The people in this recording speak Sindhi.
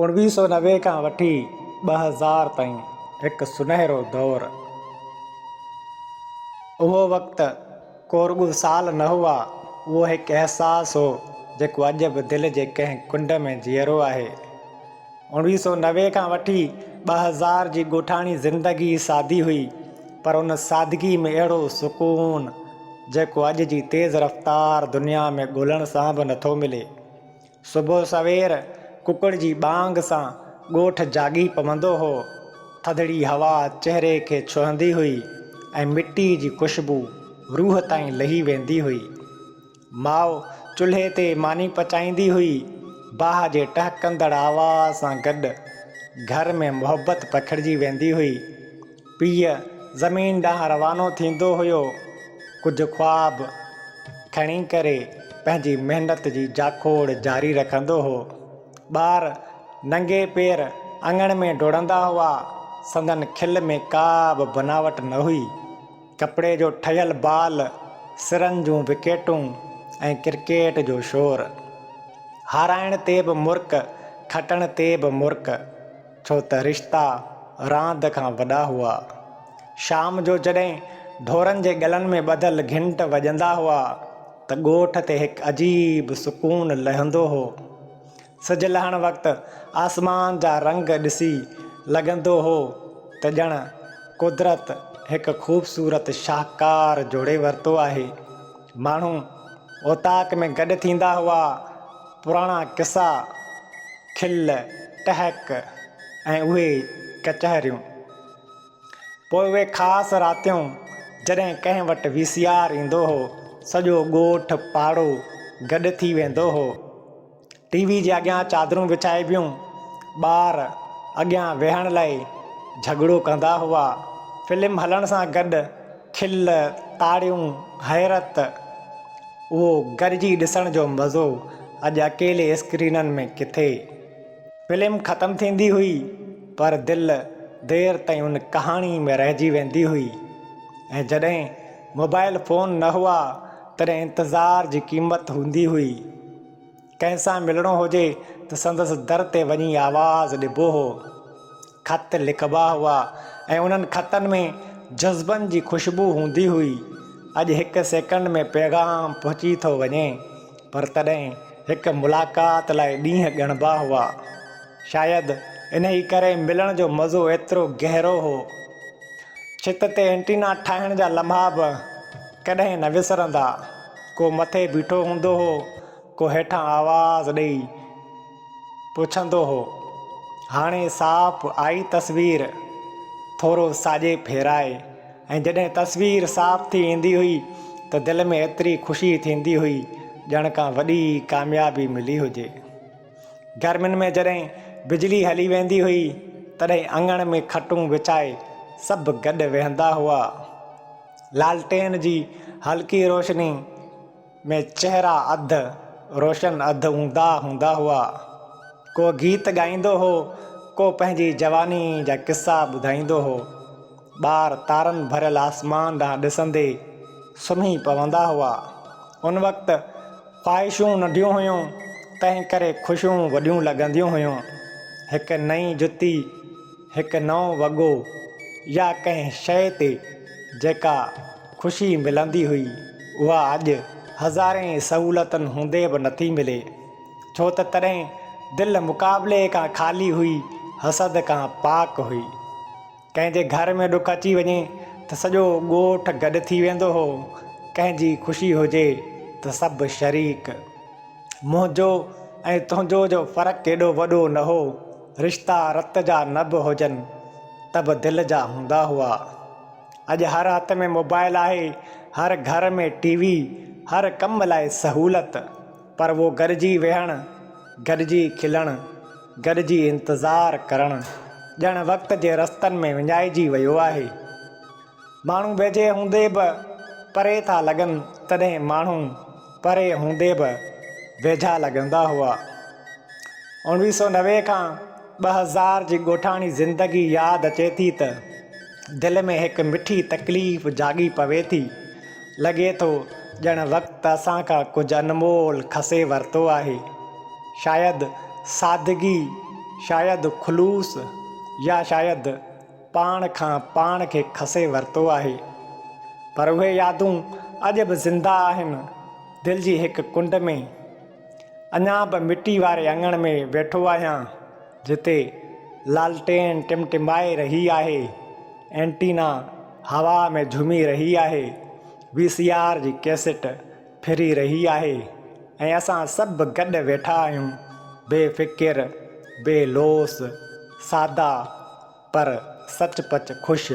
1990 کان وٺي 2000 تائين هڪ سنهرو دور. اهو وقت ڪو رڳو سال نه هئا، اهو هڪ احساس هو جيڪو اڄ به دل جي ڪنهن ڪنڊ ۾ جيئرو آهي. 1990 کان وٺي 2000 جي ڳوٺاڻي زندگي سادي هئي، پر ان سادگي ۾ اهڙو سڪون جيڪو اڄ جي تيز رفتار دنيا ۾ ڳولڻ سان به نٿو ملي. صبح سوير ڪڪڙ جي ٻانگ سان ڳوٺ جاڳي پوندو هو. ٿڌڙي هوا چهري کي ڇهندي هئي ۽ مٽي جي خوشبو روح تائين لهي ويندي هئي. ماء چلهي تي ماني پچائيندي هئي. باهه جي ٽهڪندڙ آواز سان گڏ گهر ۾ محبت پکڙجي ويندي هئي. پيء زمين ڏانهن روانو ٿيندو هيو. ڪجهه خواب کڻي ڪري پنهنجي محنت جي جاکوڙ جاري رکندو هو. ٻار ننگي پير اڱڻ ۾ ڊوڙندا هئا. سندن کل ۾ ڪا به بناوٽ نه هئي. ڪپڙي جو ٺهيل بال، سرن جون وڪيٽون ۽ ڪرڪيٽ جو شور. هارائڻ تي به مرڪ، کٽڻ تي به مرڪ. ڇو ته رشتا راند کان وڏا هئا. شام جو جڏهن ڍورن جي ڳلن ۾ ٻڌل گهنٽ وڄندا هئا ته ڳوٺ تي هڪ عجيب سڪون لهندو هو. سج لهڻ وقت آسمان جا رنگ ڏسي لڳندو هو ته ڄڻ قدرت هڪ خوبصورت شاهڪار جوڙي ورتو آهي. ماڻهو اوطاق ۾ گڏ ٿيندا هئا، پراڻا قصا، کل، ٽهڪ ۽ اهي ڪچهريون. پوء اهي خاص راتيون جڏهن ڪنهن وٽ وي سي آر ايندو هو، سڄو ڳوٺ پاڙو گڏ ٿي ويندو هو. ٽي وي جي اڳيان چادرون وڇائبيون، ٻار اڳيان ويهڻ لاء جهڳڙو ڪندا هئا. فلم هلڻ سان گڏ کل، تاڙيون، حيرت. اهو گڏجي ڏسڻ جو مزو اڄ اڪيلي اسڪرينن ۾ ڪٿي. فلم ختم ٿيندي هئي پر دل دير تائين ان ڪهاڻي ۾ رهجي ويندي هئي ۽ جڏهن موبائل فون نه هئا تڏهن انتظار جي قيمت هوندي هئي. ڪنهن سان ملڻو هجي ته سندس در تي وڃي آواز ڏبو هو. خط لکبا هئا ۽ انهن خطن ۾ جذبن جي خوشبو هوندي هئي. اڄ هڪ سيڪنڊ ۾ پيغام پهچي ٿو وڃي پر تڏهن هڪ ملاقات لاء ڏينهن ڳڻبا هئا. شايد انهي ڪري ملڻ جو مزو ايترو گهرو هو. ڇت تي اينٽينا ٺاهڻ جا لمحا به ڪڏهن نه وسرندا. ڪو مٿي بيٺو هوندو هو، ڪو هيٺان آواز ڏئي پڇندو هو، هاڻي صاف آئي تصوير؟ ٿورو ساڄي ڦيرائي ۽ جڏهن تصوير صاف ٿي ايندي هئي ته دل ۾ ايتري خوشي ٿيندي هئي ڄڻ ڪا وڏي ڪاميابي ملي هجي. گرمين ۾ جڏهن بجلي هلي ويندي هئي تڏهن اڱڻ ۾ کٽون وڇائي سڀ گڏ ويهندا هئا. لالٽين جي هلڪي روشني ۾ چهرا اڌ روشن اڌ اونداهه هوندا هئا. ڪو گيت ڳائيندو هو، ڪو پنهنجي جواني جا قصا ٻڌائيندو هو. ٻار تارن ڀريل آسمان ڏانهن ڏسندي سمهي پوندا هئا. ان وقت خواهشون ننڍيون هيون، تنهن ڪري خوشيون وڏيون لڳنديون هيون. هڪ نئين جتي، هڪ نئون وڳو يا ڪنهن شيء تي جيڪا خوشي ملندي هئي، اها اڄ هزارين سهولتن هوندي به نٿي ملي. ڇو ته تڏهن دل مقابلي کان خالي هئي، حسد کان پاڪ هئي. ڪنهن جي گهر ۾ ڏک اچي وڃي ته سڄو ڳوٺ گڏ ٿي ويندو هو. ڪنهن جي خوشي هجي ته سڀ شريڪ. منهنجو ۽ تنهنجو جو فرق ايڏو وڏو نه هو. رشتا رت جا نه به هجن ته به دل جا هوندا هئا. اڄ هر هٿ ۾ موبائل آهي، هر گهر ۾ ٽي وي، هر ڪم لاء سهولت. پر اهو گڏجي ويهڻ، گڏجي کلڻ، گڏجي انتظار ڪرڻ ڄڻ وقت جي رستن ۾ وڃائجي ويو آهي. ماڻهو ويجهي هوندي به پري ٿا لڳن تڏهن ماڻهو پري هوندي به ويجها لڳندا هئا. 1990 کان 2000 جي ڳوٺاڻي زندگي ياد اچي ٿي ته دل ۾ هڪ مٺي تڪليف جاڳي پوي ٿي. لڳي ٿو ڄڻ وقت اسان کان ڪجهه انمول کسي ورتو آهي. شايد سادگي، شايد خلوص يا شايد پاڻ کان پاڻ کي کسي ورتو آهي. پر اهي يادون اڄ به زنده آهن دل جي هڪ ڪنڊ ۾. اڃا به مٽي واري اڱڻ ۾ ويٺو آهيان جتي لالٽين ٽمٽمائي رهي آهي، اينٽينا هوا ۾ جهومي رهي آهي، وي سي آر جي ڪيسٽ ڦري رهي آهي ۽ اسان سڀ گڏ ويٺا آهيون، بي فڪر، بي لوث، سادا پر سچ پچ خوش.